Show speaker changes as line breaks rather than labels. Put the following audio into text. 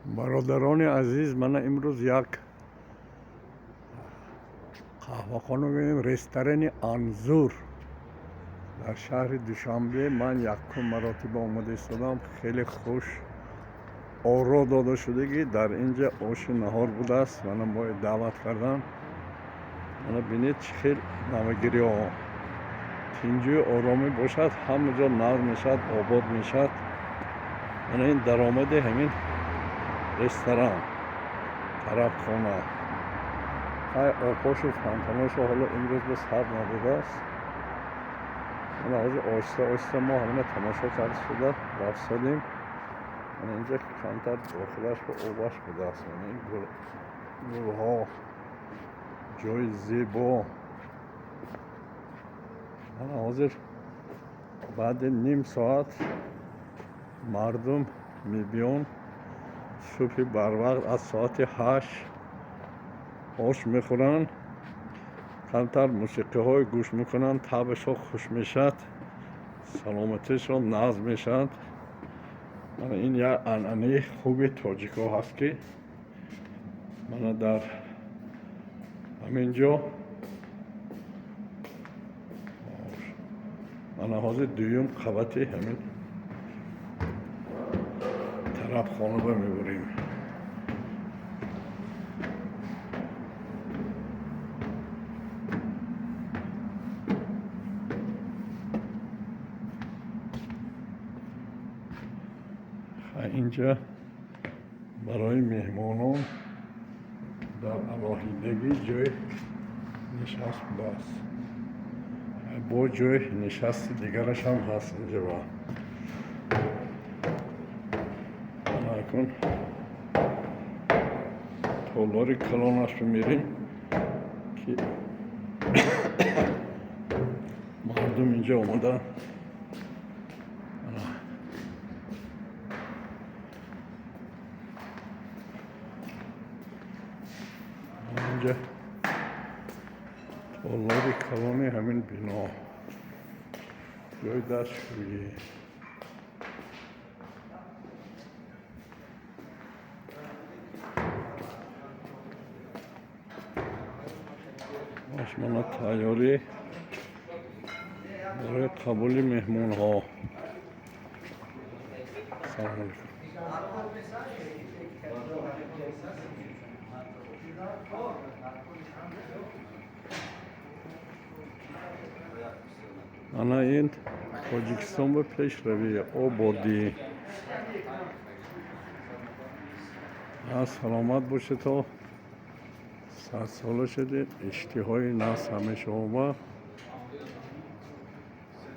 Бародарони азиз, мана имрӯз як қаҳвахона мебинем, ресторани Анзур дар шаҳри Душанбе. Ман якум маротиба омада истодам. Хеле хуш оро дода шудагӣ. Дар инҷа оши наҳор будааст. Мана мо даъват кардан. Мана бинед, чӣ хел навагириҳо. Тинҷию оромӣ бошад, ҳама ҷо нағз мешавад, обод мешавад. Мана ин даромади ҳамин ресторан, тарабхона. Хай, обҳошу фонтаношу ҳоло имрӯз ба сар надодааст. Мана ҳозир оҳиста оҳиста мо ҳамина тамошо карда шуда рафтодем. Мана инҷа камтар дохилаш ба обаш будааст. Мана ин гулҳо, ҷои зебо. Мана ҳозир баъди ним соат мардум мебиён. Субҳи барвақт аз соати 8 ош мехӯранд, камтар мусиқиҳое гӯш мекунанд, табъшон хуш мешавад, саломатишон нағз мешавад. Мана ин як анъанаи хуби тоҷикҳо ҳаст, ки мана дар ҳамин ҷо. Мана ҳозир дуюм қабати ҳамин тарабхона ба мебурем. Инҷа барои меҳмонон дар алоҳидагӣ ҷои нишаст будааст. Бо ҷои нишасти дигараш ҳам ҳаст инҷа. Ана акун толори калонаш мемерем, ки мардум инҷа омада. Инҷа толори калони ҳамин бино, ҷои дастшӯӣ. Мана тайёрӣ барои қабули меҳмонҳо. Салом алейкум. Ана ин Тоҷикистон ба пешравӣ, ободӣ. Саломат бошед, то садсола шудед. Иштиҳои нағз ҳамеша омад.